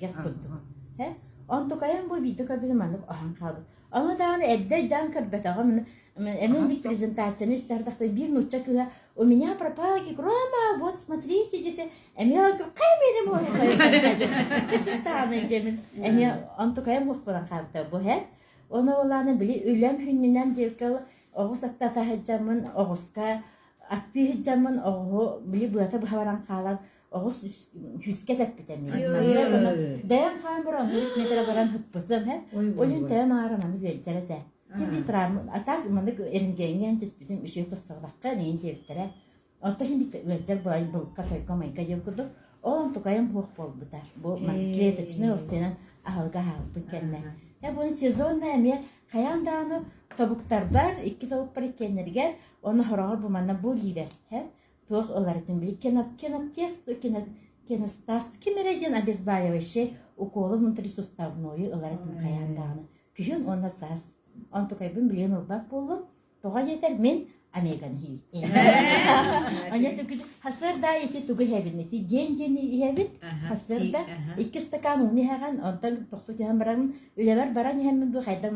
Гэс курдук. Э? Онтукайым бу биирдэ көрбүтүм маннык оһон хаалбыт. Ону даҕаны эрдэ өйдөөн көрбөтөҕүм. Эмиэ биир презентацияны истэрдэхпинэ биир нуучча кыыһа «У меня пропала гигрома, вот смотрите» диэтэ. Эмиэ хайа миэнэ буолуо дьэмин. Эмиэ онтукайым уохпунан хаалбыта бу һэ. Ону олааны били үлэм хүннүнэн диэбиккэ оҕус аттата сылдьаммын оҕуска аттыы сылдьаммын оҕуһу били быата быһа баран хаалан оҕус күүскэ тэппитэ бэйэм хаан баран үс метрэ баран ыппытым һэ ол иһин төһөм аара маны үөрдэр этэ би травма а так маннык рентгеҥҥэ түспүтүм үчүгэй тостубатахха эҥин диэбиттэрэ онто иһин ыалдьар былай былка тойго майга диэн курдук ол онтукайым суох буолбута бу клеточный овсенан аһылыга аһаабыппын кэннэ э бу сезонная эмиэ хайаан даҕаны тобуктарбар икки тобукпар иккиэннэригэр уонна хороҕор бу манна бу лиибэр һэ туох ыларытын били кеноптест кеностаз ким эрэ диэн обезбаливающий уколу внутрисуставную ыларытын хайаан даҕаны күһүн уонна саас онтукайбын билигин ылбат буоллум тоҕо диэтэр мин омеганы иһибит хасыарда ити тугу иһэбин ити диэн диэни иһэбит хасыарда икки стакан ууну иһэҕин онтон тохтуу түһэн баран үлэбэр баран иһэммин бу хайдах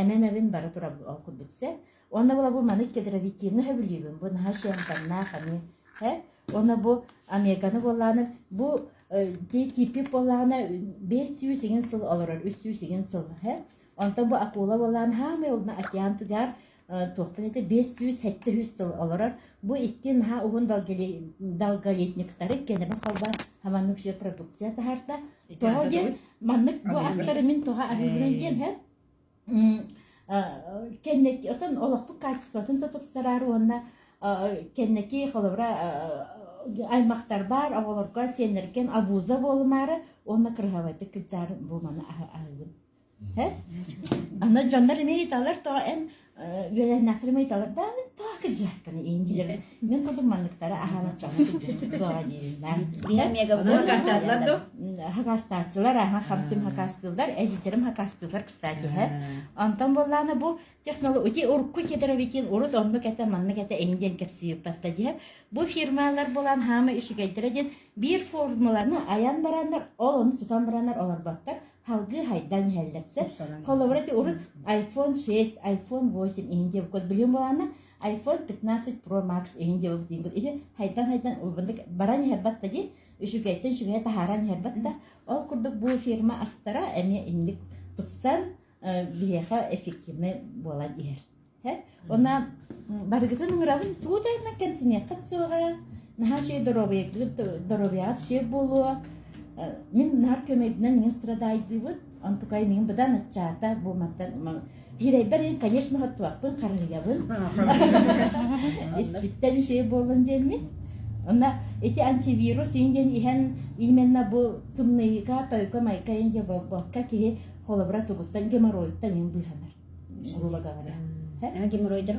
эмэм-эбин бара турар ол курдук сэ Уонна була бу маннык кедровитины сөбүлүүбүн. Бу наһаа шиантаннаах эмиэ. Э? Уонна бу омеганы буоллаҕына бу типик буоллаҕына 500 игин сыл олорор, 300 игин сыл. Э? Онтон бу акула буоллаҕына хаамай олна океан тугар туохпун этэ 500-700 сыл олорор. Бу икки наһаа уһун долголетниктары кенерин холбоон хаманнык продукция таһаарда. Тоҕо диэн маннык бу астары мин тоҕо аһыыбын диэн һэ Кэнники отон олохпут качествотын да тупсарар уонна кэнники холобура аймахтарбар, оҕолорго, сиэннэргин обуза буолумаары уонна кырыһабайдык кырдьаары бу маны аһыыбын. Аны дьоннор эмиэ ыйыталлар тоҕо эн үөлэһиннэхтэр эмиэ ыйыталлар да тоҕо кырдьааккыный иин диилэр. Мин курдук манныктары аһаан оччоҕуна кырдьык суоҕа диириннээх. Хакастаатылар дуо? Хакастааччылар аһа хам-түм хакастыыллар, эдьиийдэрим хакастыыллар кстати һэ. Онтон буоллаҕына бу технология ити урукку кедровитин урут оннук этэ маннык этэ эҥин диэн кэпсиирбатта диһэ. Бу фирмалар буолан хаама үчүгэйдэрэ диэн биир формуланы айан бараннар ол ону тутан бараннар олорботтор халгыы хайдан иһэллэр сөп. Холобура ити урут iPhone 6, iPhone 8 иһин диэбит билим буолаана iPhone 15 Pro Max иһин диэбит диэн ити хайдан-хайдан улбандык баран иһэрбат да дии үчүгэйтэн үчүгэйэ таһааран иһэрбат да ол курдук бу фирма астара эмиэ инник тупсан биһиэхэ эффективный буолан иһэр. Уонна барыгытын ыҥырабын тугу да кэмсиниэххит суоҕа наһаа үчүгэй доруобуйаҕыт үчүгэй буолуо мин наар көмөйбүнэн мин страдайдыыбын онтукай мин быдан аччаата бу мантан Ирэйбэр иһин, конечно, хоттубаппын, харыһыйабын. Испиттэн үчүгэй буоллун диэммин. Онно ити антивирус иин диэн иһэн именно бу тымныыга, тойго-майга иин диэн буолбакка киһи холобура тугуттан геморройуттан иин быыһанар. Грубо говоря. Геморройдар.